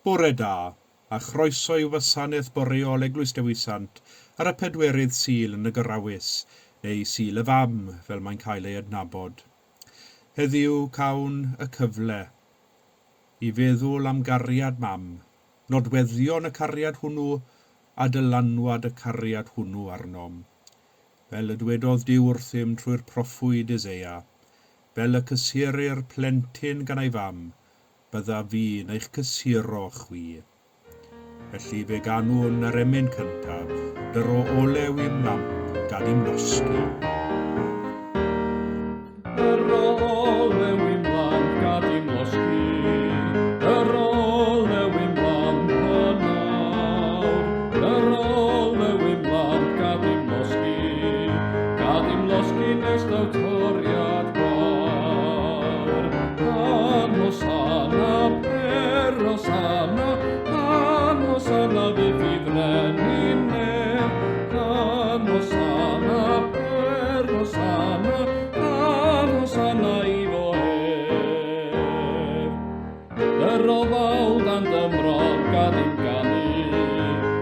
Bore da, a chroeso i wasanaeth boreol Eglwys Dewi Sant ar y pedwerydd Sul yn y Gyrawys, neu Sul y Fam fel mae'n cael ei adnabod. Heddiw cawn y cyfle i feddwl am gariad mam, nodweddion y cariad hwnnw a dylanwad y cariad hwnnw arnom. Fel y dwedodd Duw wrthym trwy'r proffwyd Eseia, Fel y cysurir plentyn gan ei fam, byddaf fi'n eich cysuro chwi. Felly fe ganwn yr emyn cyntaf, Dyro olew i'm lamp, gad i'm losgi. Dyro olew i'm lamp, gad i'm losgi. Dyro olew i'm lamp yn awr. Dyro olew i'm lamp, gad i'm losgi. Gad i'm losgi nes daw toriad gwawr. Pan Hosanna, per Hosanna, pan Hosanna fydd i frenin nef. Pan Hosanna, per Hosanna, pan Hosanna iddo ef. Dyro fawl dan dy mron, gad i'm ganu.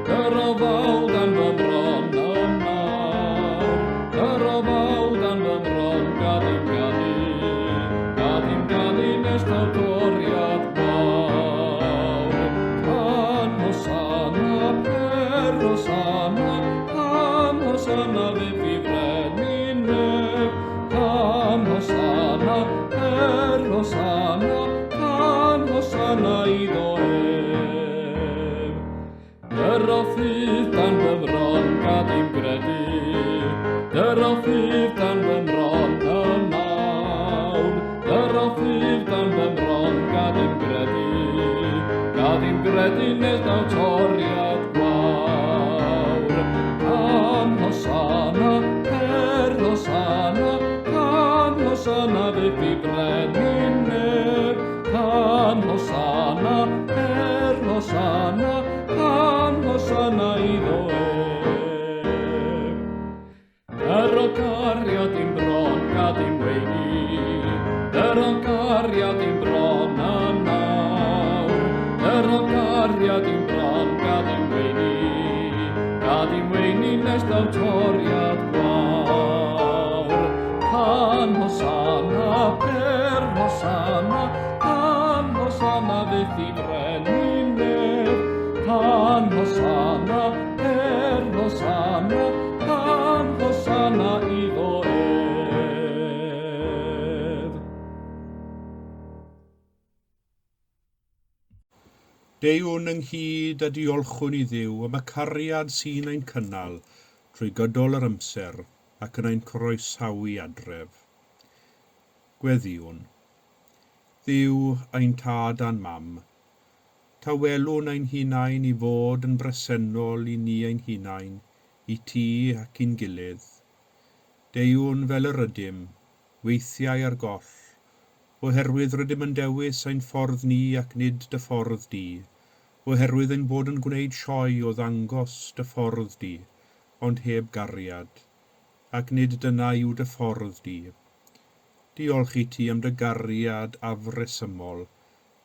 Dyro fawl dan fy mron yn nawr. Dyro fawl dan fy mron, gad i'm ganu. Gad i'm ganu nes daw toriad mawr. Pan Hosanna, per Hosanna, pan Hosanna fydd i frenin nef. Pan Hosanna, per Hosanna, pan Hosanna iddo ef. Dyro ffydd dan fy mron, gad i'm gredu. Dyro ffydd dan fy mron yn awr. Dyro ffydd dan fy mron, gad i'm gredu. Gad i'm gredu nes daw toriad gwawr. Pan Hosanna, per Hosanna, pan Hosanna fydd i brenin nef. Pan Hosanna, per Hosanna, pan Hosanna iddo ef. Dyro cariad i'm bron, gad i'm weini. Dyro cariad i'm bron yn awr. Dyro cariad i'm bron, gad i'm weini. Gad i'm weini nes daw toriad gwawr. Pan Hosanna, per Hosanna, pan Hosanna fydd i brenin nef. Pan Hosanna, per Hosanna, pan Hosanna iddo ef. Deuwn ynghyd a diolchwn i Dduw am y cariad sy'n ein cynnal trwy gydol yr amser ac yn ein croesawu adref. Gweddïwn. Dduw, ein Tad a'n Mam, tawelwn ein hunain i fod yn bresennol i ni ein hunain, i ti ac i'n gilydd. Deuwn fel yr ydym, weithiau ar goll, oherwydd rydym yn dewis ein ffordd ni ac nid dy ffordd di, oherwydd ein bod yn gwneud sioe o ddangos dy ffordd di, ond heb gariad, ac nid dyna yw dy ffordd di. Diolch i ti am dy gariad afresymol,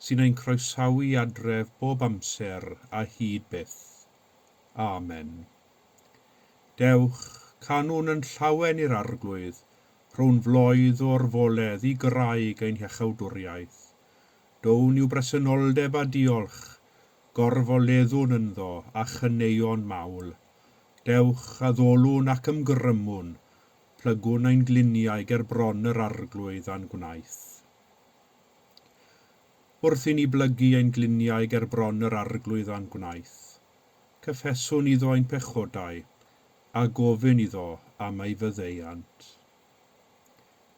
sy'n ein croesawu adref bob amser a hyd byth. Amen. Dewch, canwn yn llawen i'r Arglwydd, rhown floedd o orfoledd i graig ein hiachawdwriaeth. Down i'w bresenoldeb a diolch, gorfoleddwn ynddo a chaneuon mawl. Dewch, addolwn ac ymgrymwn, plygwn ein gliniau ger bron yr Arglwydd a'n gwnaeth. Wrth i ni blygu ein gliniau ger bron yr Arglwydd a'n gwnaeth, cyffeswn iddo ein pechodau, a gofyn iddo am ei faddeuant.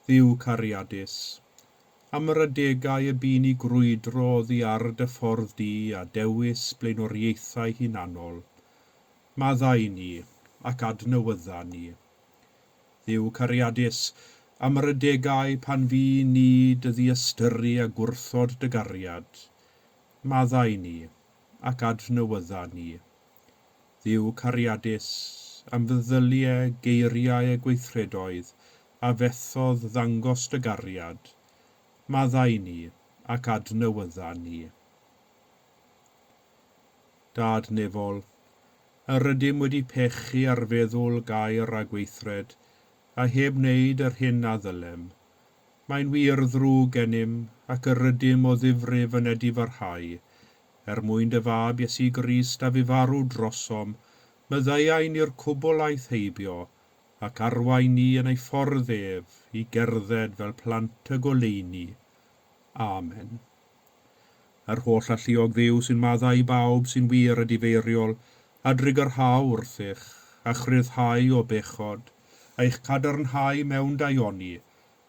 Dduw cariadus, am yr adegau y bu ni grwydro oddi ar dy ffordd di a dewis blaenoriaethau hunanol, maddau ni ac adnewydda ni. Dduw cariadus, am yr adegau pan fu ni dy ddiystyru a gwrthod dy gariad, maddau ni ac adnewydda ni. Dduw cariadus, am feddyliau, geiriau a gweithredoedd a fethodd ddangos dy gariad, maddau ni ac adnewydda ni. Dad nefol, yr ydym wedi pechu ar feddwl, gair a gweithred, a heb wneud yr hyn a ddylem. Mae'n wir ddrwg gennym, ac yr ydym o ddifrif yn edifarhau, er mwyn dy fab Iesu Grist a fu farw drosom, maddeuai ni'r cwbl aeth heibio, ac arwain ni yn ei ffordd ef i gerdded fel plant y goleuni. Amen. Yr holl alluog Dduw sy'n maddau i bawb sy'n wir edifeiriol, a drugarhau wrthych, a chryfhau o bechod, a'ch cadarnhau mewn daioni,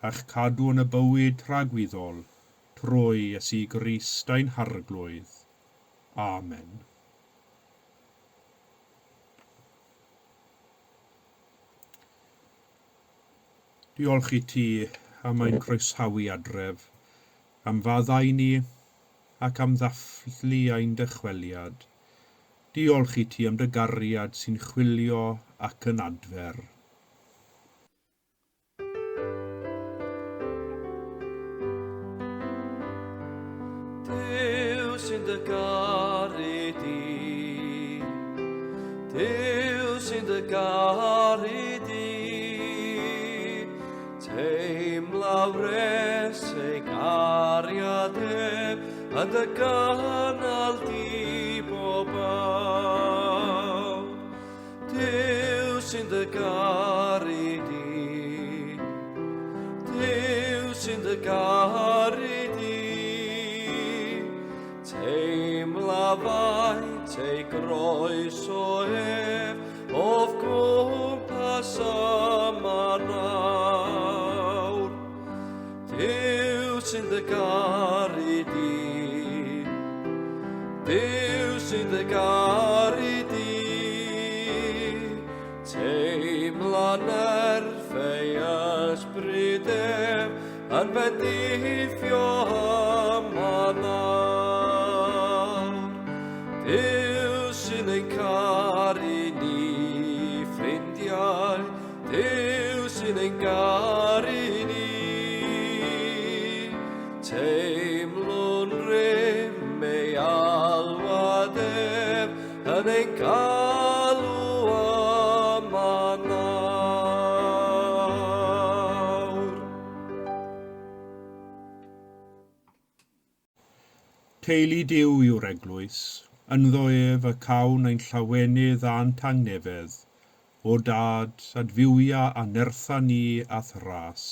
a'ch cadw yn y bywyd tragwyddol, trwy Iesu Grist ein Harglwydd. Amen. Diolch i ti am ein croesawu adref, am faddau ni ac am ddathlu ein dychweliad. Diolch i ti am dy gariad sy'n chwilio ac yn adfer. Duw sy'n dy garu di. Duw sy'n dy garu di. Teimla wres ei gariad ef yn dy gynnal di bob awr. Duw sy'n dy garu di. Duw sy'n dy garu di. Teimla faint ei groeso ef o'th gwmpas yma nawr. Duw sy'n dy garu di. Duw sy'n dy garu di. Teimla nerth ei ysbryd ef yn bendithio yma nawr. Duw sy'n ein caru ni, ffrindiau, Duw sy'n ein caru ni. Teimlwn rym ei alwad ef yn ein galw yma nawr. Teulu Duw yw'r eglwys, ynddo ef y cawn ein llawenydd a'n tangnefedd, O Dad, adfywia a nertha ni a'th ras.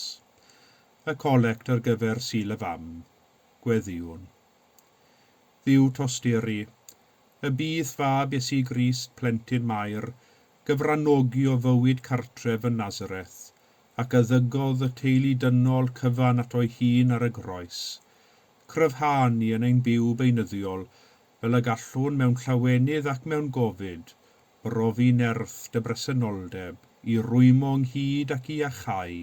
Y colect ar gyfer Sul y Fam. Gweddïwn. Dduw tosturi, y bydd fab Iesu Grist, plentyn Mair, gyfranogi o fywyd cartref yn Nazareth, ac a ddygodd y teulu dynol cyfan ato'i hun ar y groes. Cryfha ni yn ein byw beunyddiol, fel y gallwn mewn llawenydd ac mewn gofid, brofi nerth dy bresenoldeb, i rwymo ynghyd ac i iachau,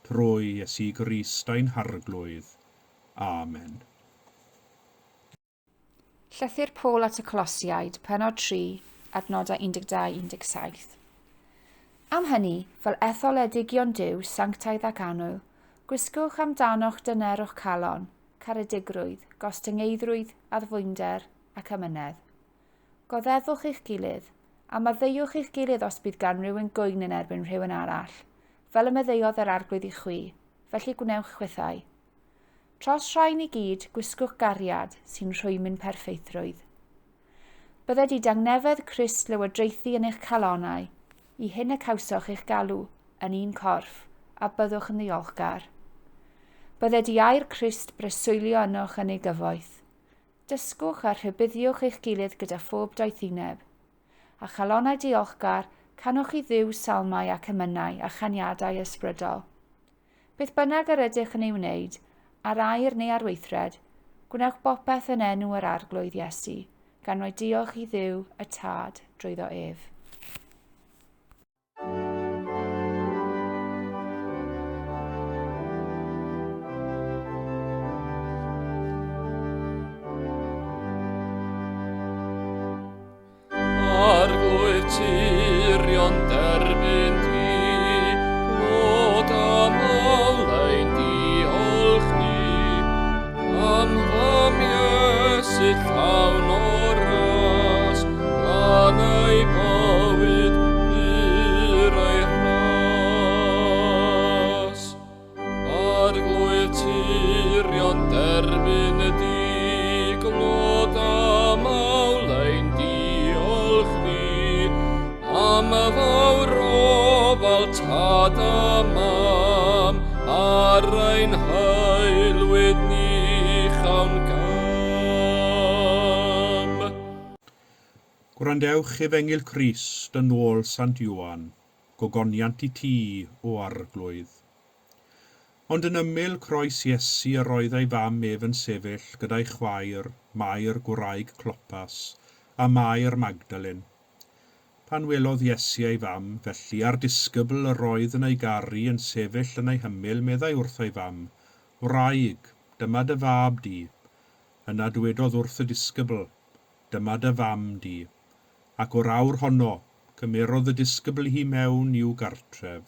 trwy Iesu Grist ein Harglwydd. Amen. Llythyr Paul at y Colosiaid, pennod 3, adnodau 12-17. Am hynny, fel etholedigion Duw, sanctaidd ac annwyl, gwisgwch amdanoch dynerwch calon, caredigrwydd, gostyngeiddrwydd, addfwynder ac amynedd. Goddefwch eich gilydd, a maddeuwch eich gilydd os bydd gan rywun gŵyn yn erbyn rhywun arall, fel y maddeuodd yr Arglwydd i chwi, felly gwnewch chwithau. Tros rhain i gyd, gwisgwch gariad sy'n rhwymyn perffeithrwydd. Bydded i dangnefedd Crist lywodraethu yn eich calonnau, i hyn y cawsoch eich galw, yn un corff, a byddwch yn ddiolchgar. Bydded i air Crist breswylio ynoch yn ei gyfoeth. Dysgwch a rhybuddiwch eich gilydd gyda phob doethineb. A chalonnau diolchgar, canwch i Dduw salmau ac emynau a chaniadau ysbrydol. Beth bynnag yr ydych yn ei wneud, ar air neu ar weithred, gwnewch bopeth yn enw yr Arglwydd Iesu, gan roi diolch i Dduw y Tad drwyddo ef. Arglwydd tirion derbyn di, clod a mawl ein diolch ni, am fam Iesu llawn o ras. tad a mam, ar ein haelwyd ni chawn gam. Gwrandewch Efengyl Crist yn ôl Sant Ioan, gogoniant i ti, o Arglwydd. Ond yn ymyl croes Iesu yr oedd ei fam ef yn sefyll gyda'i chwaer, Mair gwraig Clopas, a Mair Magdalen. Pan welodd Iesu ei fam, felly, a'r disgybl yr oedd yn ei garu yn sefyll yn ei hymyl, meddai wrth ei fam, Wraig, dyma dy fab di. Yna dywedodd wrth y disgybl, Dyma dy fam di. Ac o'r awr honno, cymerodd y disgybl hi mewn i'w gartref.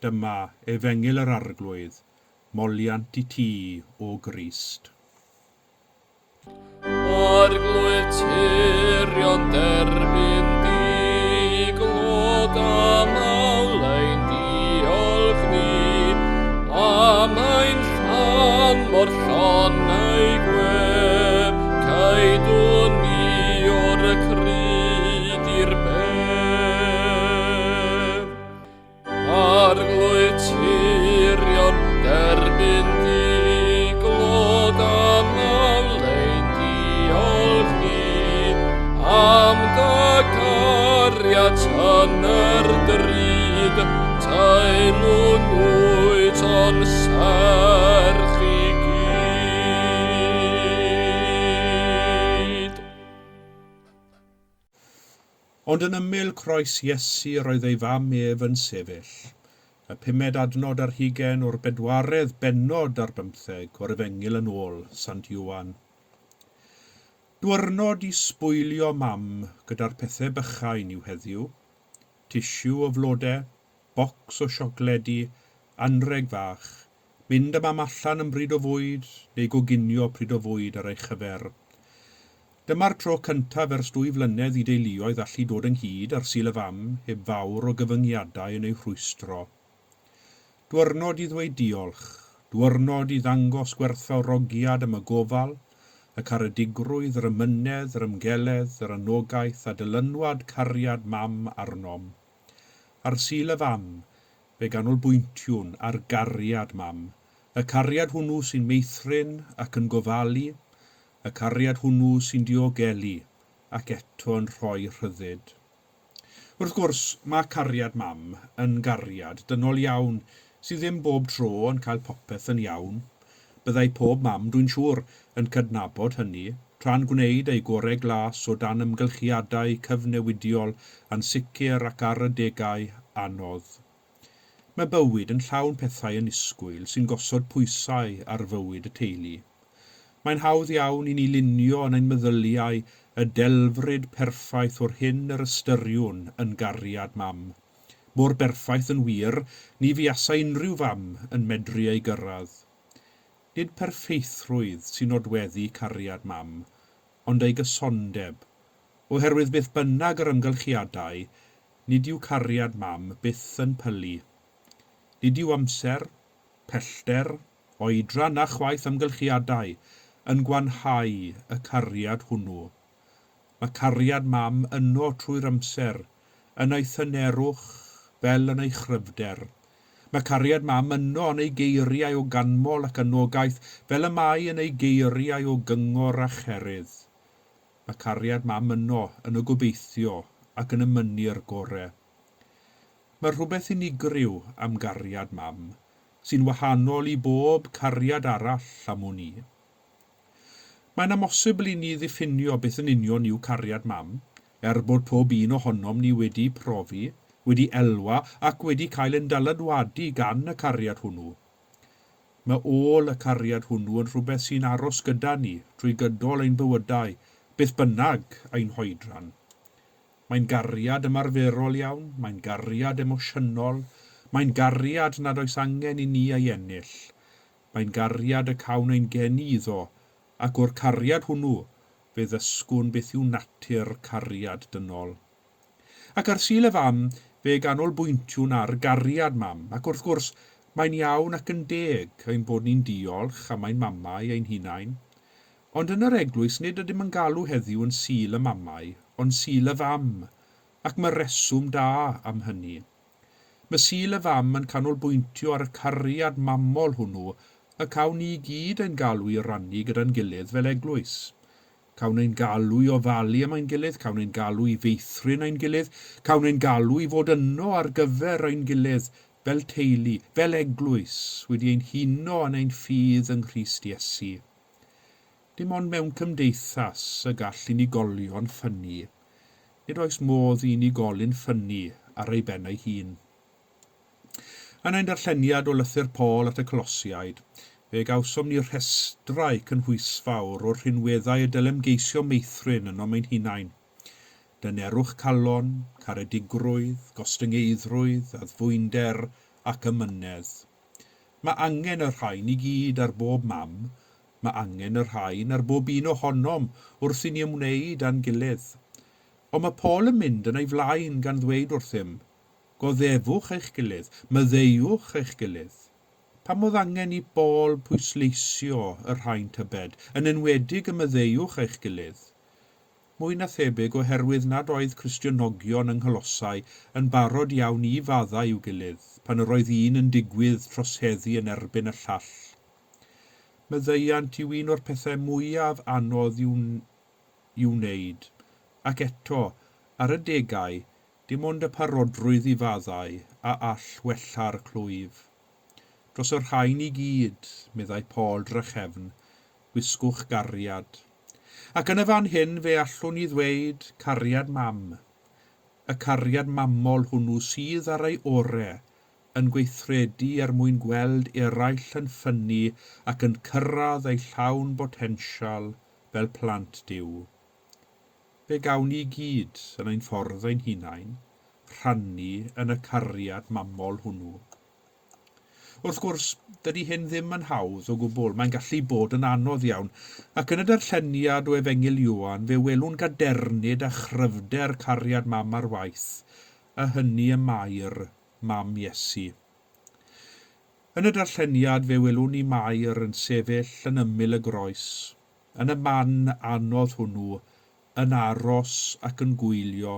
Dyma Efengyl yr Arglwydd, moliant i ti, O Grist. Arglwydd tirion derbyn di, glod a mawl ein diolch ni, am ein llan mor llon ei gwef, caedwn ni o'r cryd i'r bedd. Arglwydd tirion derbyn di, glod a mawl ein diolch ni, am dy gariad yn yr drud, teilwng wyt o'n serch i gyd. Ond yn ymyl croes Iesu yr oedd ei fam ef yn sefyll. Y pumed adnod ar hugain o'r bedwaredd bennod ar bymtheg o'r Efengyl yn ôl Sant Ioan. Dwyrnod i sbwylio mam gyda'r pethau bychain yw heddiw. Tisiw o flode, bocs o siocledi, anrheg fach, mynd â mam allan am bryd o fwyd neu goginio pryd o fwyd ar ei chyfer. Dyma'r tro cyntaf ers dwy flynedd i deuluoedd allu dod ynghyd ar Sul y Fam heb fawr o gyfyngiadau yn eu rhwystro. Dwyrnod i ddweud diolch, dwyrnod i ddangos gwerthfawrogiad am y gofal, y caredigrwydd, yr amynedd, yr ymgeledd, yr anogaeth a dylanwad cariad mam arnom. Ar Sul y Fam, fe ganolbwyntiwn ar gariad mam, y cariad hwnnw sy'n meithrin ac yn gofalu, y cariad hwnnw sy'n diogelu ac eto yn rhoi rhyddid. Wrth gwrs, mae cariad mam yn gariad dynol iawn sydd ddim bob tro yn cael popeth yn iawn. Byddai pob mam, dwi'n siŵr, yn cydnabod hynny, tra'n gwneud ei gorau glas o dan amgylchiadau cyfnewidiol, ansicr ac ar adegau anodd. Mae bywyd yn llawn pethau annisgwyl sy'n gosod pwysau ar fywyd y teulu. Mae'n hawdd iawn i ni lunio yn ein meddyliau y delfryd perffaith o'r hyn yr ystyriwn yn gariad mam. Mor berffaith yn wir, ni fuasai unrhyw fam yn medru ei gyrraedd. Nid perffeithrwydd sy'n nodweddu cariad mam, ond ei gysondeb. Oherwydd beth bynnag yr amgylchiadau, nid yw cariad mam byth yn pylu. Nid yw amser, pellter, oedran na chwaith amgylchiadau yn gwanhau y cariad hwnnw. Mae cariad mam yno trwy'r amser, yn ei thynerwch fel yn ei chryfder. Mae cariad mam yno yn ei geiriau o ganmol ac anogaeth fel y mae yn ei geiriau o gyngor a cherydd. Mae cariad mam yno yn y gobeithio ac yn y mynnu'r gore. Mae rhywbeth unigryw am gariad mam, sy'n wahanol i bob cariad arall am wn i. Mae'n amhosibl i ni ddiffinio beth yn union yw cariad mam, er bod pob un ohonom ni wedi profi, wedi elwa ac wedi cael ein dylanwadu gan y cariad hwnnw. Mae ôl y cariad hwnnw yn rhywbeth sy'n aros gyda ni trwy gydol ein bywydau, beth bynnag ein hoedran. Mae'n gariad ymarferol iawn, mae'n gariad emosiynol, mae'n gariad nad oes angen i ni ei ennill. Mae'n gariad y cawn ein geni iddo, ac o'r cariad hwnnw fe ddysgwn beth yw natur cariad dynol. Ac ar Sul y Fam fe ganolbwyntiwn ar gariad mam, ac wrth gwrs mae'n iawn ac yn deg ein bod ni'n diolch am ein mamau ein hunain. Ond yn yr eglwys nid ydym yn galw heddiw yn Sul y Mamau, ond Sul y Fam, ac mae reswm da am hynny. Mae Sul y Fam yn canolbwyntio ar y cariad mamol hwnnw y cawn ni i gyd ein galw i rannu gyda'n gilydd fel eglwys. Cawn ein galw i ofalu am ein gilydd, cawn ein galw i feithrin ein gilydd, cawn ein galw i fod yno ar gyfer ein gilydd fel teulu, fel eglwys, wedi ein huno yn ein ffydd yng Nghrist Iesu. Dim ond mewn cymdeithas y gall unigolion ffynnu. Nid oes modd i unigolyn ffynnu ar ei ben ei hun. Yn ein darlleniad o lythyr Paul at y Colosiaid, fe gawsom ni rhestrau cynhwysfawr o'r rhinweddau y dylem geisio meithrin ynom ein hunain. Dynerwch calon, caredigrwydd, gostyngeiddrwydd, addfwynder ac amynedd. Mae angen y rhain i gyd ar bob mam, mae angen y rhain ar bob un ohonom wrth i ni ymwneud â'n gilydd. Ond mae Paul yn mynd yn ei flaen gan ddweud wrthym, Goddefwch eich gilydd, maddeuwch eich gilydd. Pam oedd angen i Paul pwysleisio y rhain tybed, yn enwedig y maddeuwch eich gilydd? Mwy na thebyg oherwydd nad oedd Cristionogion yng Ngholosau yn barod iawn i faddau i'w gilydd pan yr oedd un yn digwydd troseddu yn erbyn y llall. Maddeuant yw un o'r pethau mwyaf anodd i'w i'w wneud, ac eto, ar adegau, dim ond y parodrwydd i faddau a all wella'r clwyf. Dros y rhain i gyd, meddai Paul drachefn, gwisgwch gariad. Ac yn y fan hyn fe allwn ni ddweud cariad mam. Y cariad mamol hwnnw sydd ar ei ore, yn gweithredu er mwyn gweld eraill yn ffynnu ac yn cyrraedd eu llawn botensial fel plant Duw. Fe gawn ni i gyd, yn ein ffordd ein hunain, rhannu yn y cariad mamol hwnnw. Wrth gwrs, dydy hyn ddim yn hawdd o gwbl, mae'n gallu bod yn anodd iawn, ac yn y darlleniad o Efengyl Ioan fe welwn gadernid a chryfder cariad mam ar waith, a hynny ym Mair, mam Iesu. Yn y darlleniad fe welwn ni Mair yn sefyll yn ymyl y groes, yn y man anodd hwnnw, yn aros ac yn gwylio,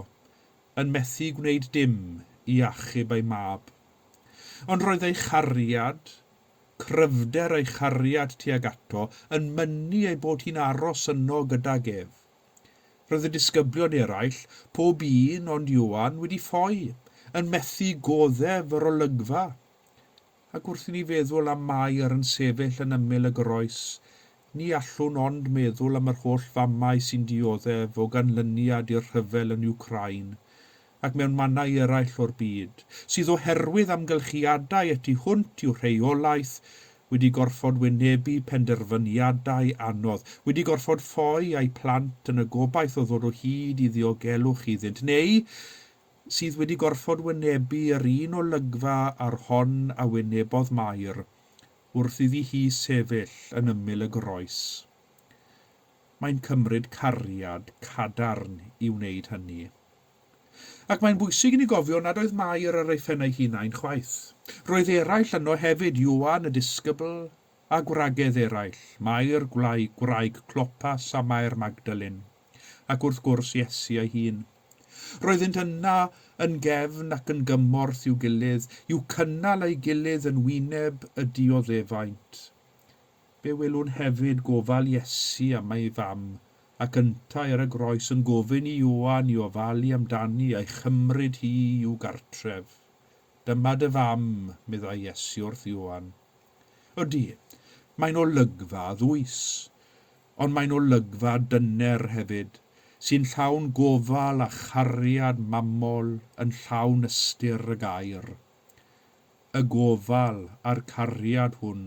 yn methu gwneud dim i achub ei mab. Ond roedd ei chariad, cryfder ei chariad tuag ato, yn mynnu ei bod hi'n aros yno gydag ef. Roedd y disgyblion eraill, pob un ond Ioan, wedi ffoi, yn methu goddef yr olygfa. Ac wrth i ni feddwl am Mair yn sefyll yn ymyl y groes, ni allwn ond meddwl am yr holl famau sy'n dioddef o ganlyniad i'r rhyfel yn Wcráin, ac mewn mannau eraill o'r byd, sydd oherwydd amgylchiadau y tu hwnt i'w rheolaeth, wedi gorfod wynebu penderfyniadau anodd, wedi gorfod ffoi a'u plant yn y gobaith o ddod o hyd i ddiogelwch iddynt, neu sydd wedi gorfod wynebu yr un olygfa â'r hon a wynebodd Mair wrth iddi hi sefyll yn ymyl y groes. Mae'n cymryd cariad cadarn i wneud hynny. Ac mae'n bwysig i ni gofio nad oedd Mair ar ei phen ei hunain chwaith. Roedd eraill yno hefyd, Ioan y disgybl, a gwragedd eraill, Mair gwraig, gwraig Clopas a Mair Magdalene, ac wrth gwrs Iesu ei hun. Roeddynt yna yn gefn ac yn gymorth i'w gilydd, i'w cynnal ei gilydd yn wyneb y dioddefaint. Fe welwn hefyd gofal Iesu am ei fam, ac yntau ar y groes yn gofyn i Ioan i ofalu amdani a'i chymryd hi i'w gartref. Dyma dy fam, meddai Iesu wrth Ioan. Ydy, mae'n olygfa ddwys, ond mae'n olygfa dyner hefyd, sy'n llawn gofal a chariad mamol yn llawn ystyr y gair. Y gofal a'r cariad hwn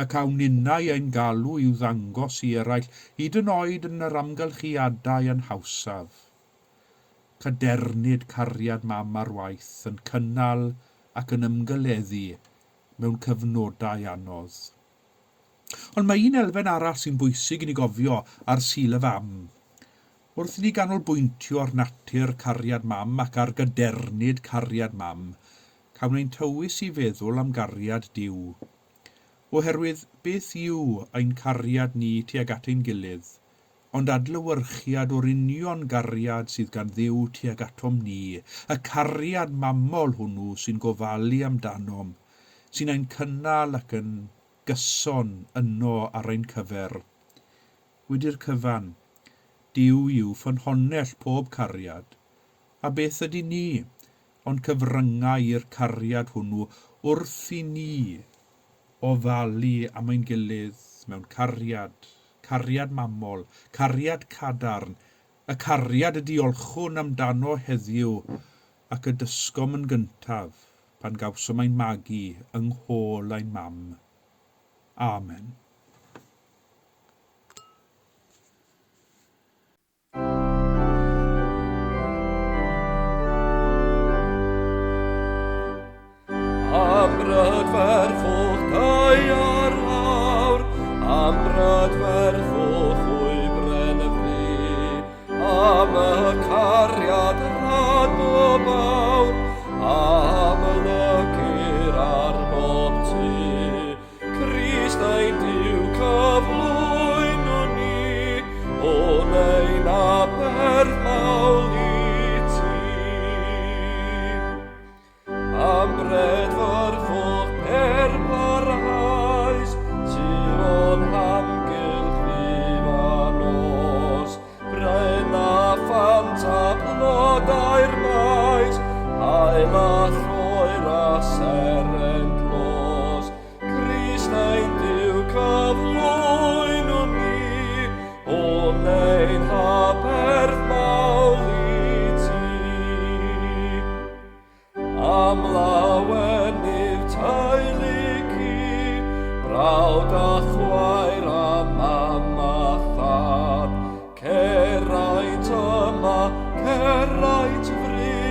y cawn ninnau ein galw i'w ddangos i eraill, hyd yn oed yn yr amgylchiadau anhawsaf. Cadernid cariad mam ar waith yn cynnal ac yn ymgeleddu mewn cyfnodau anodd. Ond mae un elfen arall sy'n bwysig i ni gofio ar Sul y Fam. Wrth i ni ganolbwyntio ar natur cariad mam ac ar gadernid cariad mam, cawn ein tywys i feddwl am gariad Duw. Oherwydd beth yw ein cariad ni tuag at ein gilydd, ond adlewyrchiad o'r union gariad sydd gan Dduw tuag atom ni, y cariad mamol hwnnw sy'n gofalu amdanom, sy'n ein cynnal ac yn gyson yno ar ein cyfer. Wedi'r cyfan, Duw yw ffynhonnell pob cariad, a beth ydy ni, ond cyfryngau i'r cariad hwnnw wrth i ni ofalu am ein gilydd mewn cariad, cariad mamol, cariad cadarn, y cariad y diolchwn amdano heddiw ac y dysgom yn gyntaf pan gawsom ein magu yng nghôl ein mam. Amen. Am brydferthwch daear lawr, am brydferthwch wybren y fri, am y cariad rhad bob awr, am y lygir ar bob tu. Crist ein Duw cyflwynwn ni, o'n ein aberth mawl i ti. Am bredferthwch per parhaus, sydd o'n hamgylch ddydd a nos, bren a phant a blodau'r maes, haul a lloer a seren dlos. Crist ein Duw cyflwynwn ni, o'n ein haberth mawl i ti. Am lawenydd teulu ci, brawd a chwaer a mam a thad, ceraint yma, ceraint fry,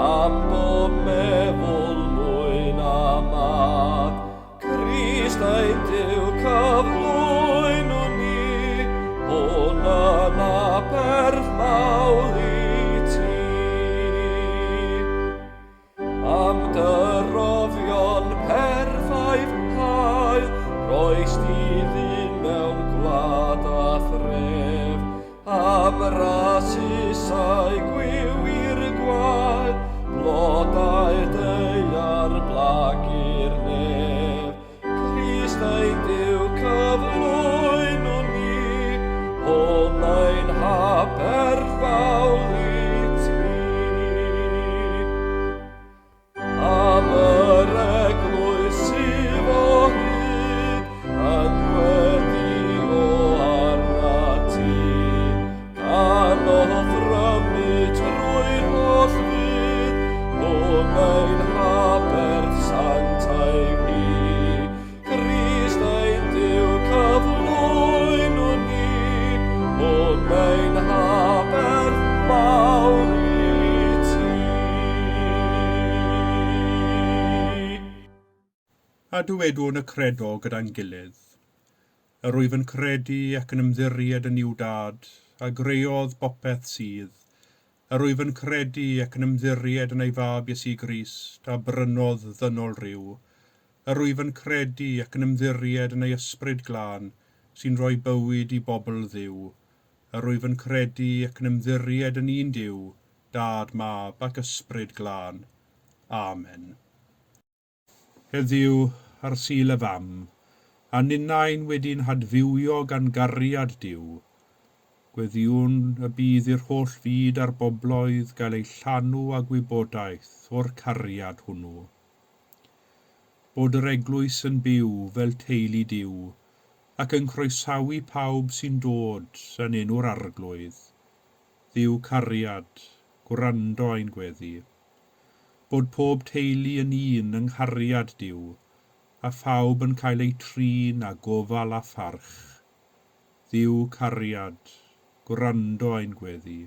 am bob meddwl mwyn a mad. Crist ein Duw cyflwynwn ni, hwn yn aberth mawl i ti. Am dy rofion perffaith hael, roes di ddyn mewn gwlad a thref, am rasusau gwiw i'r gwael, blodau'r daear blagu'r nef. Crist ein Duw cyflwynwn ni, hwn ein haberth fawl i ti. Am yr eglwys sydd o hyd yn gweddio arnat ti, gan offrymu trwy'r holl fyd, hwn ein haberth sanctaidd hi. Crist ein Duw cyflwynwn ni, hwn ein haberth mawl i ti. A dywedwn y credo gyda'n gilydd. Yr wyf yn credu ac yn ymddiried yn Nuw Dad, a greodd bopeth sydd. Yr wyf yn credu ac yn ymddiried yn ei Fab Iesu Grist, a brynodd ddynol ryw. Yr wyf yn credu ac yn ymddiried yn ei Ysbryd Glân, sy'n rhoi bywyd i bobl Dduw. Yr wyf yn credu ac yn ymddiried yn un Duw, Dad, Mab ac Ysbryd Glân. Amen. Heddiw, ar Sul y Fam, a ninnau'n wedi'n hadfywio gan gariad Duw, gweddïwn y bydd i'r holl fyd a'r bobloedd gael eu llanw â gwybodaeth o'r cariad hwnnw. Bod yr eglwys yn byw fel teulu Duw, ac yn croesawu pawb sy'n dod yn enw'r Arglwydd. Dduw cariad, gwrando ein gweddi. Bod pob teulu yn un yng nghariad Duw, a phawb yn cael eu trin â gofal a pharch. Dduw cariad, gwrando ein gweddi.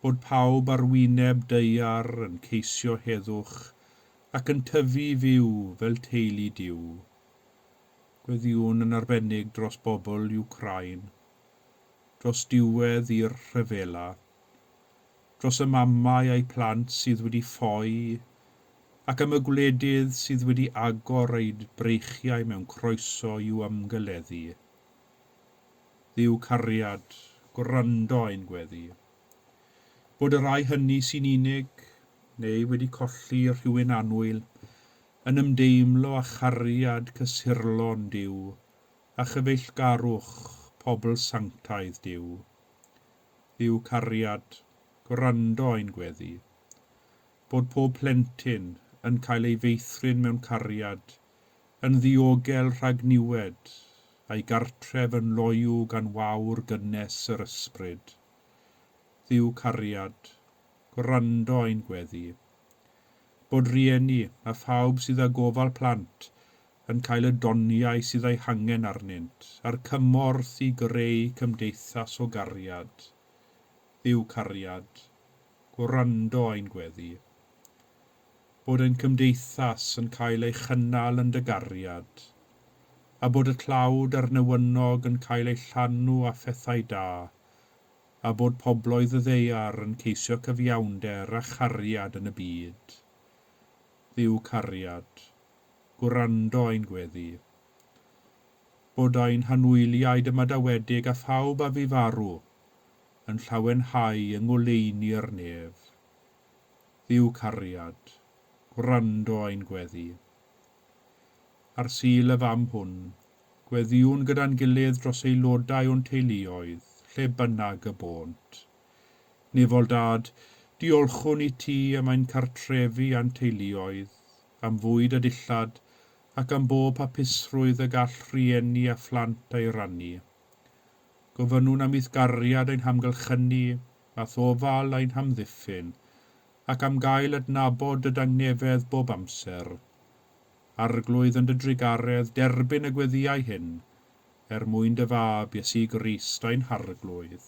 Bod pawb ar wyneb daear yn ceisio heddwch ac yn tyfu i fyw fel teulu Duw. Gweddïwn yn arbennig dros bobl Wcráin, dros diwedd i'r rhyfela, dros y mamau a'u plant sydd wedi ffoi, ac am y gwledydd sydd wedi agor eu breichiau mewn croeso i'w ymgeleddu. Dduw cariad, gwrando ein gweddi. Bod y rhai hynny sy'n unig, neu wedi colli rhywun annwyl, yn ymdeimlo â chariad cysurlon Duw a chyfeillgarwch pobl sanctaidd Duw. Dduw cariad, gwrando ein gweddi. Bod pob plentyn yn cael ei feithrin mewn cariad, yn ddiogel rhag niwed, a'i gartref yn loyw gan wawr gynnes yr ysbryd. Dduw cariad, gwrando ein gweddi. Bod rieni a phawb sydd â gofal plant yn cael y doniau sydd eu hangen arnynt, a'r cymorth i greu cymdeithas o gariad. Dduw cariad, gwrando ein gweddi. Bod ein cymdeithas yn cael ei chynnal yn dy gariad, a bod y tlawd a'r newynog yn cael eu llanw â phethau da, a bod pobloedd y ddaear yn ceisio cyfiawnder a chariad yn y byd. Dduw cariad, gwrando ein gweddi. Bod ein hanwyliaid ymadawedig a phawb a fu farw yn llawenhau yng ngoleuni'r nef. Dduw cariad, gwrando ein gweddi. Ar Sul y Fam hwn, gweddïwn gyda'n gilydd dros aelodau o'n teuluoedd, lle bynnag y bônt. Nefol Dad, diolchwn i ti am ein cartrefi a'n teuluoedd, am fwyd a dillad, ac am bob hapusrwydd y gall rhieni a phlant ei rannu. Gofynnwn am i'th gariad ein hamgylchynu, a'th ofal ein hamddiffyn, ac am gael adnabod dy dangnefedd bob amser. Arglwydd yn dy drugaredd, derbyn y gweddïau hyn, er mwyn dy fab Iesu Grist ein Harglwydd.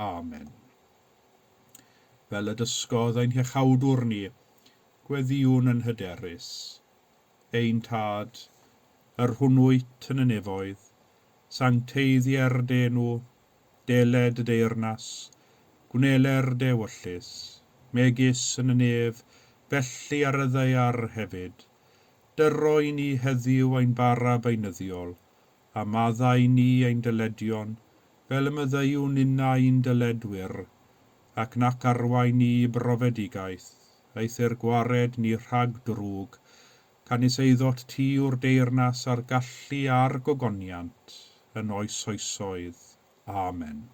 Amen. Fel y dysgodd ein Hiachawdwr ni, gweddïwn yn hyderus. Ein Tad, yr hwn wyt yn y nefoedd, sancteiddier dy enw, deled dy deyrnas, gwneler dy ewyllys, megis yn y nef, felly ar y ddaear hefyd. Dyro i ni heddiw ein bara beunyddiol, a maddau ni ein dyledion, fel y maddeuwn ninnau i'n dyledwyr, ac nac arwain ni i brofedigaeth, eithr gwared ni rhag drwg, canys eiddot ti yw'r deyrnas a'r gallu a'r gogoniant, yn oes oesoedd. Amen.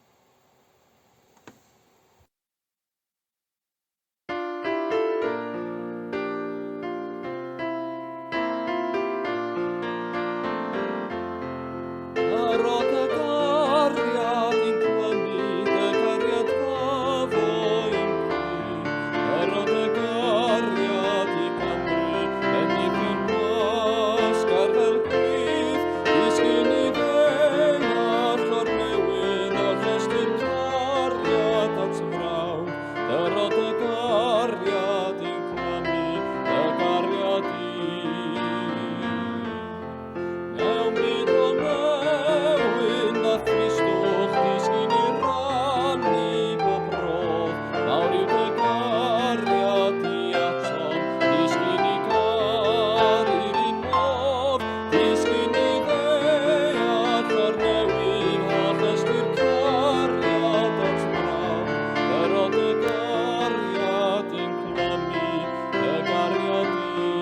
Rho dy gariad i'n clymu, dy gariad fafo i'n plu. Rho dy gariad i Gymru, enillion gwasgar fel gwlith, disgyn i ddeall o'r newyn, o llestr cariad at frawd. Rho dy gariad i'n clymu, dy gariad i. Mewn byd o newyn a thristwch, disgyn i rannu bob rhodd. Mawr yw dy gariad di atom, disgyn i garu'r un modd. Disgyn i ddeall o'r newyn, holl ystyr cariad at brawd. Dyro dy gariad i'n clymu, dy gariad i.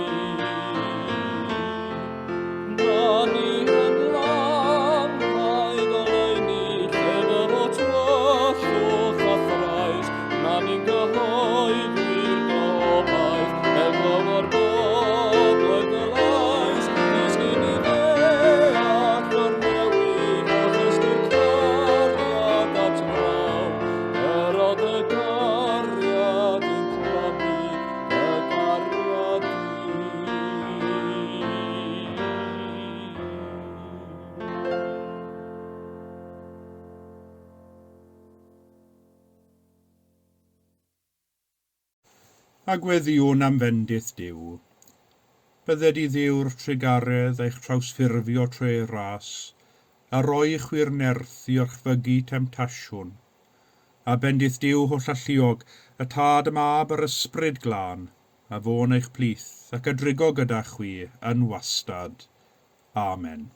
Na ni yn lampau goleuni, lle byddо tywyllwch a thrais, na ni'n gyhoeddi'r gobaith, fel glywo'r bobloedd dy lais, disgyn i ddeall o'r newid, holl ystyr cariad at frawd, dyro dy gariad i'n clymu, dy gariad i. A gweddïwn am fendith Duw. Bydded i Dduw'r trugaredd eich trawsffurfio trwy ei ras, a roi i chwi'r nerth i orchfygu temtasiwn. A bendith Duw hollalluog, y Tad, y Mab a'r Ysbryd Glân, a fo'n eich plith ac a drigo gyda chwi yn wastad. Amen.